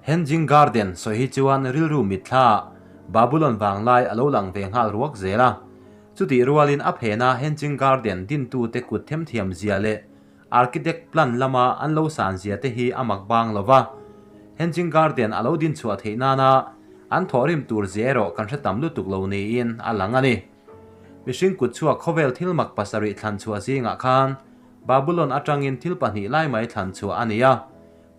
Henjing Garden sawi hi chuan rilru mitthla Babulon vanglai a lo lang ve nghal ruak zel a. Chutih rualin a phena Henjing Garden dintute kut themthiam zia leh architect plan lama an lo san zia te hi a mak bang lo va. Henjing Garden a lo din chhuah theih nana an thawhrim tur zia erawh kan hre tam lutuk lo niin a lang a ni. Mihring kut chhuak khawvel thil mak pasarih thlan chhuah zingah khan Babulon atangin thil pahnih lai mai thlan chhuah a ni a.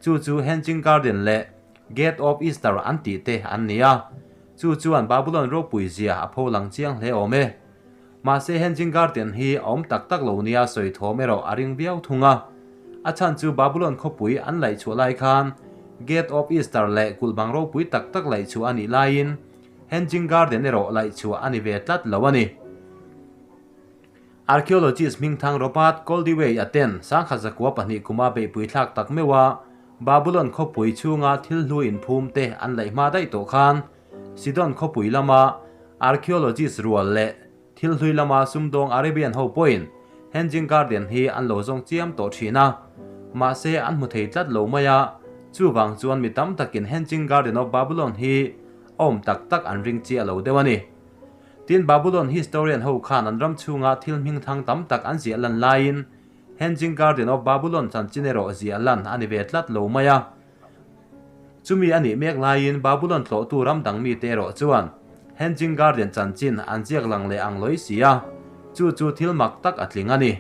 Chu chu Henjing Garden leh Gate of Ishtar an tih te an ni a. Chu chuan Babulon ropui zia a pho lang chiang hle awm e. Mahse Henjing Garden hi a awm tak tak lo nia sawi thawm erawh a ring viau thung a. A chhan chu Babulon khawpui an laih chhuah lai khan Gate of Ishtar leh kulh bang ropui tak tak laih chhuah a nih laiin Henjing Garden erawh laih chhuah a ni ve tlat lo a ni. Archaeologist hmingthang Robert Koldewey a ten 1902 kuma beihpui thlak tak meuh a, Babulon khawpui chhunga thil hlu inphum te an laih hma daih tawh khan Sidon khawpui lama archaeologist rual leh thil hlui lama sumdawng Arabian ho pawhin Henjing Garden hi an lo zawng chiam tawh thin a, mahse an hmu thei tlat lo mai a, chuvang chuan mi tam takin Henjing Garden of Babulon hi awm tak tak an ring chiah lo deuh a ni. Tin, Babulon historian ho khan an ram chhunga thil hming thang tam tak an ziah lan laiin Henjing Garden of Babulon chanchin erawh ziah lan a ni ve tlat lo mai a. Chumi a nih mek laiin Babulon tlawhtu ram dang mite erawh chuan Henjing Garden chanchin an ziak lang leh ang lawi si a, chu chu thil mak tak a tling a ni.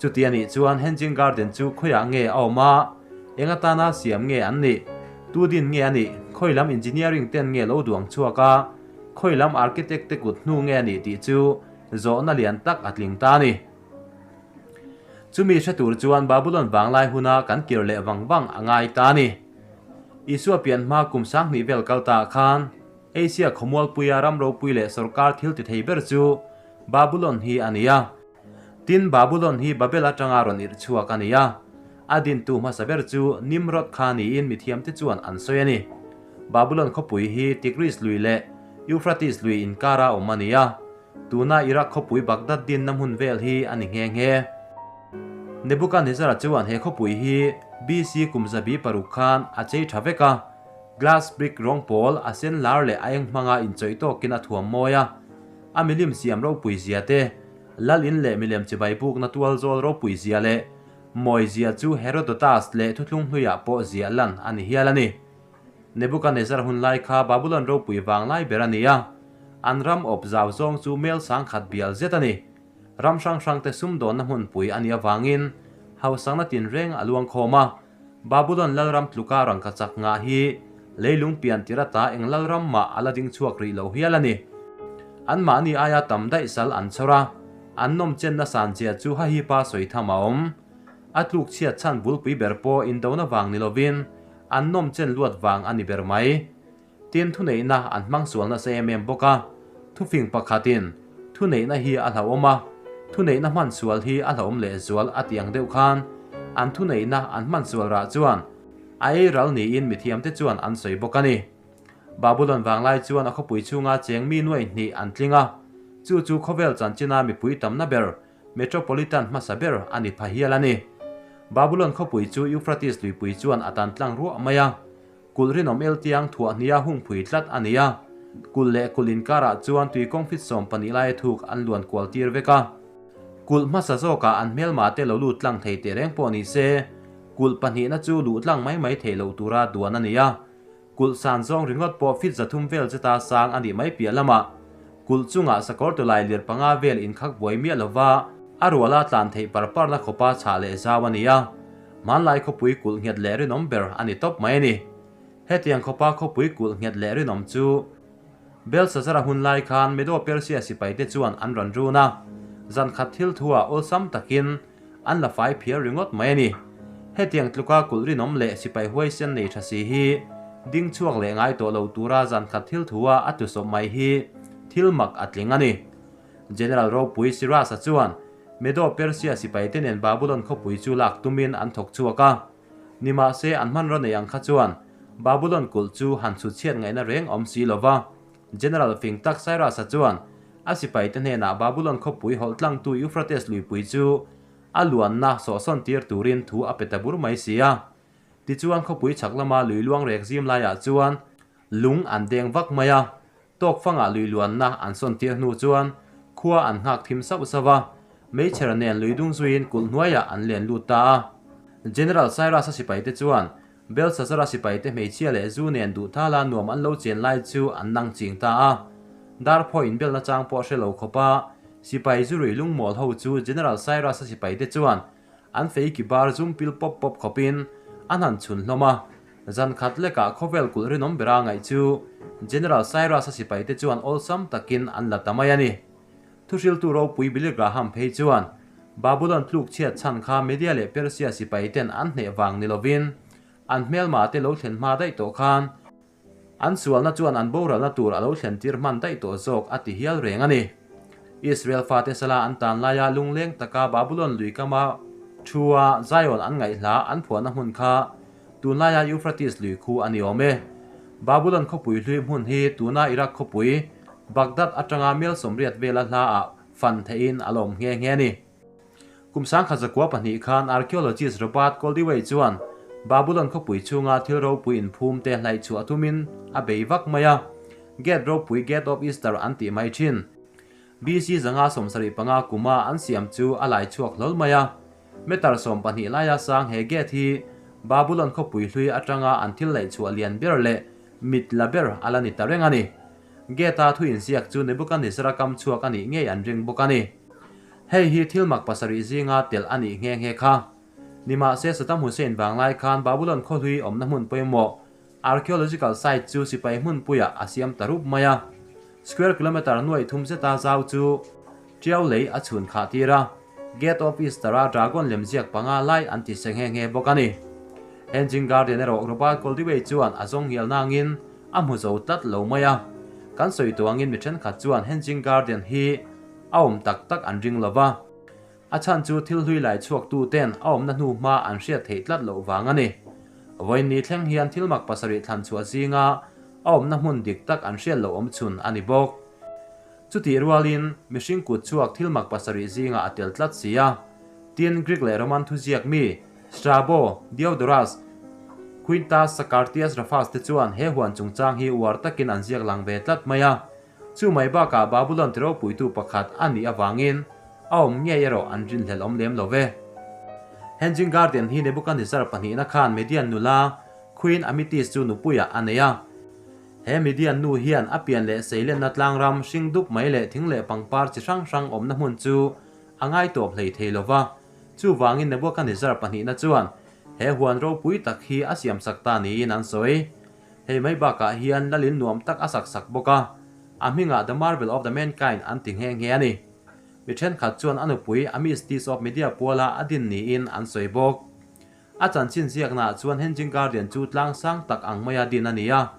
Chuti a nih chuan Henjing Garden chu khawiah nge a awm a, eng atana siam nge an nih, tu din nge a nih, khawi lam engineering ten nge lo duang chhuak a, khawi lam architect te kut hnu nge a nih tih chu zawhna lian tak a tling ta a ni. Chumi hre tur chuan Babulon vanglai huna kan kir leh vang vang a ngai ta a ni. Isua pian hma kum 2000 vel kal ta khan Asia khawmualpuia ram ropui leh sorkar thil ti thei ber chu Babulon hi a ni a. Tin, Babulon hi Babel atanga rawn irh chhuak a ni a, a dintu hmasa ber chu Nimrod kha niin mithiamte chuan an sawi a ni. Babulon khawpui hi Tigris lui leh Euphrates lui inkara awm a ni a, tuna Iraq khawpui Baghdad dinna hmun vel hi a ni nghe nghe. Nebuchadnezzar chuan he khawpui hi BC kum 600 khan a chei tha vek a, glass brick rawng pawl a sen lar leh a eng hmanga inchawih tawkin a thuam mawi a, a milim siam ropui zia te, Lal in leh milem chibai bukna tual zawl ropui zia leh mawi zia chu Herodotus leh thuthlung hluiah pawh ziah lan a ni hial a ni. Nebuchadnezzar hun lai kha Babulon ropui vang lai ber a ni a, an ram awp zau zawng chu mel 10,000 bial zet a ni. Ram hrang hrangte sumdawnna hmunpui a nih avangin hausakna tinreng a luang khawm a, Babulon lalram tluka rangkachak ngah hi leilung pian tir ata eng lalram mah a la ding chhuak rih lo hial a ni. Anmahni aia tam daih sal an chhawr a, an nawm chenna san zia chu hahipa sawi tham a awm. A tluk chhiat chhan bulpui ber pawh indona vang ni lovin an nawm chen luat vang a ni ber mai. Tin, thuneihna an hmang sual nasa em em bawk a, thufing pakhatin thuneihna hi a hlauhawm a, thuneihna hman sual hi a hlauhawm lehzual a tih ang deuh khan an thuneihna an hman sual rah chuan a ei ral niin mithiamte chuan an sawi bawk a ni. Babulon vanglai chuan a khawpui chhunga cheng mi nuai hnih an tling a, chu chu khawvel chanchina mipui tamna ber Metropolitan hmasa ber a ni pha hial a ni. Babulon khawpui chu Euphrates luipui chuan a tan tlang ruah mai a, Kulh rinawm eltiang thuah hnia hungphui tlat a ni a, kulh leh kulh inkarah chuan tui kawng fit 12 laia thuk an luan kual tir vek a. Kulh hmasa zawkah an hmelma te lo lut tlang thei teh reng pawh ni se, kulh pahnihna chu luh tlang mai mai thei lo tura duan a ni a. Kulh san zawng ringawt pawh fit 300 vel zeta sang a nih mai piah lamah kulh chungah sakawr tawlai lir panga vel inkhak buai miah lova a ruala tlan theih par parna khawpa chhah leh zau a ni a. Hmanlai khawpui kulh nghet leh rinawm ber a ni tawp mai a ni. Hetiang khawpa khawpui kulh nghet leh rinawm chu Belshazzar-a hun lai khan Medo-Persia sipaite chuan an rawn run a, zan khat thil thuah awlsam takin an la fai phiar ringawt mai a ni. Hetiang tluka kulh rinawm leh sipai huaisen nei tha si hi ding chhuak leh ngai tawh lo tura zan khat thil thua a tusawp mai hi thil mak a tling a ni. General ropui Cyrus-a chuan Medo-Persia sipaite nen Babulon khawpui chu lak tumin an thawk chhuak a. Nimahse, an hmanraw nei ang kha chuan Babulon kulh chu han chhut chhiat ngaihna reng awm si lo va. General fing tak Cyrus-a chuan a sipaite hnenah Babulon khawpui hawlh tlangtu Euphrates luipui chu a luanna sawhsawn tir turin thu a pe ta bur mai si a. Tichuan khawpui chhak lama lui luang rek zim laiah chuan lung an deng vak mai a, tawk fangah lui luanna an sawn tir hnu chuan khua an nghak thim sauh sauh a, meichher nen lui dung zuiin kulh hnuaiah an len lut ta a. General Cyrus-a sipaite chuan Belshazzar-a sipaite hmeichhia leh zu nen duh thala nuam an lo chen lai chu an nang ching ta a. Darphaw inbelna chang pawh hre lo khawpa sipai zu rui lungmawl ho chu General Cyrus-a sipaite chuan an fei ki bar zum pil pawp pawp khawpin an han chhun hlawm a. Zan khat lekah khawvel kulh rinawm bera ngaih chu General Cyrus-a sipaite chuan awlsam takin an la ta mai a ni. Thuhriltu ropui Billy Graham phei chuan Babulon tluk chhiat chhan kha Media leh Persia sipaiten an hneh vang ni lovin an hmelma te lo thlen hma daih tawh khan an sualna chuan an boralna tur a lo thlen tir hman daih tawh zawk a ti hial reng a ni. Israel fate sala an tan laia lungleng taka Babulon lui kama thua Zion an ngaihhla an phuahna hmun kha tunlaia Euphrates lui khu a ni awm e. Babulon khawpui hlui hmun hi tuna Iraq khawpui Baghdad atanga mel 80 vela hlaah fan theihin a lawm nghe nghe a ni. Kum 1902 khan archaeologist Robert Koldewey chuan Babulon khawpui chhunga thil ropui inphum te hlaih chhuah thumin a bei vak mai a, Gate ropui Gate of Ishtar an tih mai thin. BC 575 kuma an siam chu a lai chhuak hlawl mai a. Meter 12 laia sang he gate hi Babulon khawpui hlui atanga an thil laih chhuah lian ber leh mit la ber a la ni ta reng a ni. Gate-a thu inziak chu Nebuchadnezzar-a kam chhuak a nih ngei an ring bawk a ni. Hei hi thil mak pasarih zinga telh a nih nghe nghe kha. Nimahse Saddam Hussein vanglai khan Babulon khawhlui awmna hmun pawimawh archaeological site chu sipai hmunpuiah a siam ta rup mai a. Square kilometre nuaih thum zeta zau chu Tiau lei a chhun khah tir a, Gate of Ishtar-a dragon lemziak panga lai an ti se nghe nghe bawk a ni. Henging Garden erawh Robert Koldewey chuan a zawng ngial nangin a hmu zo tlat lo mai a. Kan sawi tawh angin mi thenkhat chuan Henging Garden hi a awm tak tak an ring lo va, a chhan chu thil hlui lai chhuaktu ten a awmna hnu hma an hriat theih tlat loh vang a ni. Vawiin thleng hian thil mak pasarih thlan chhuah zinga a awmna hmun dik tak an hriat loh awm chhun a ni bawk. Chutih rualin, mihring kut chhuak thil mak pasarih zingah a tel tlat si a. Tin, Greek leh Roman thuziak mi, Strabo, Diodorus, Quintus Sacartius Rufus te chuan he huan chungchang hi uar takin an ziak lang ve tlat mai a. Chu mai bakah Babulon ti ropuitu pakhat a nih avangin a awm ngei erawh an rinhlelh awm lem lo ve. Henging Garden hi Nebuchadnezzar pahnihna khan Median nula Queen Amytis chu nupuiah a nei a. He Midian nu hian a pian leh seilenna tlangram hring dup mai leh thing leh pangpar chi hrang hrang awmna hmun chu a ngai tawp hlei thei lo va. Chuvangin Nebuchadnezzar pahnihna chuan he huan ropui tak hi a siamsak ta niin an sawi. Hei mai bakah hian lalin nuam tak a sak sak bawk a, a hmingah The Marvel of the Mankind an ti nghe nghe a ni. Mi thenkhat chuan a nupui Amistis of Media puala a din niin an sawi bawk. A chanchin ziaknaah chuan Henging Garden chu tlang sang tak ang maia din a ni a.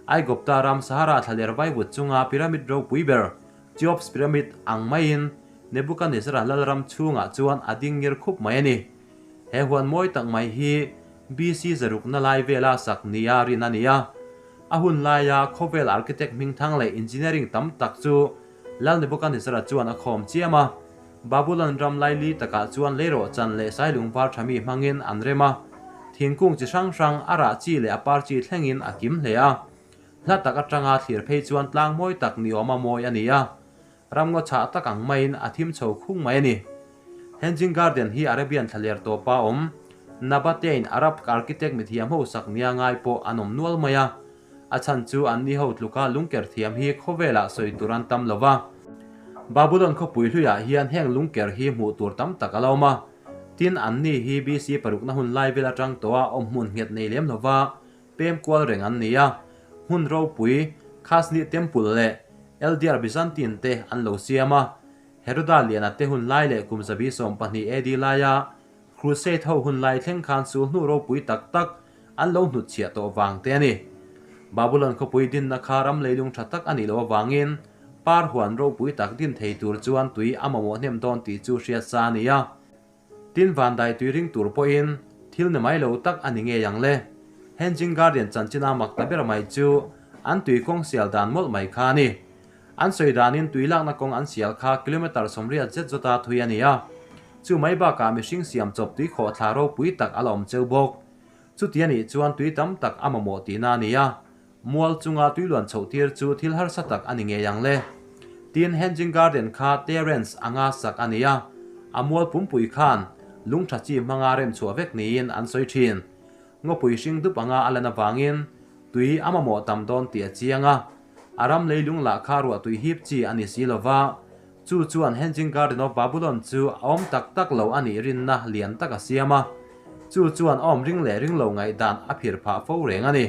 Aigupta ram Sahara thlaler vaivut chunga pyramid ropui ber, Cheops Pyramid, ang maiin Nebuchadnezzar-a lalram chhungah chuan a ding ngir khup mai a ni. He huan mawi tak mai hi BC zarukna lai vela sak nia rin a ni a. A hun laia khawvel architect hmingthang leh engineering tam tak chu Lal Nebuchadnezzar-a chuan a khawm chiam a. Babulon ram laili takah chuan leirawh chan leh sailung var tha mi hmangin an rem a, thingkung chi hrang hrang a rah chi leh a par chi thlengin a kim hle a. Hla tak atanga thlir phei chuan tlang mawi tak ni awma mawi a ni a, ramngaw chhah tak ang maiin a thim chho khung mai a ni. Henging Garden hi Arabian thlaler tawpa awm Nabatean Arab architect mithiam ho sak nia ngai pawh an awm nual mai a, A chhan chu anni ho tluka lungker thiam hi khawvelah sawi tur an tam lo va. Babulon khawpui hluiah hian heng lungker hi hmuh tur tam tak a lo awm a. Tin, anni hi BC parukna hun lai vel atang tawha awm hmun nghet nei lem lo va, pem kual reng an ni a. Hmun ropui, Khasni Temple leh Eldiar Byzantine te an lo siam a. Heroda Liana te hun lai leh kum zabi 12 AD laia Crusade ho hun lai thleng khan sulhnu ropui tak tak an lo hnutchhiah tawh vang te a ni. Babulon khawpui dinna kha ram leilung tha tak a nih loh avangin par huan ropui tak din thei tur chuan tui a mamawh hnem dawn tih chu hriat sa a ni a. Tin vandai tui ring tur pawhin thil ni mai lo tak a ni ngei ang le. Henging Garden chanchina mak ta ber mai chu an tui kawng sial dan mawlh mai kha a ni. An sawi danin tui lakna kawng an sial kha kilometre 80 zet zawta thui a ni a. Chu mai bakah mihring siam chawp tui khawh thla ropui tak a la awm cheu bawk. Chuti a nih chuan tui tam tak a mamawh tihna a ni a, mual chunga tui luan chhoh tir chu thil harsa tak a ni ngei ang le. Tin, Hanging Garden kha terrace anga sak a ni a, a mual pumpui khan lung tha chi hmanga rem chhuah vek niin an sawi thin. Ngawpui hring dup anga a lan avangin tui a mamawh tam dawn tih a chiang a, a ram leilung lah kha ruah tui hip chi a ni si lova, Chu chuan Hanging Garden of Babylon chu a awm tak tak lo a nih rinna lian tak a siam a, chu chuan awm ring leh ring lo ngaihdan a phir phah fo reng a ni.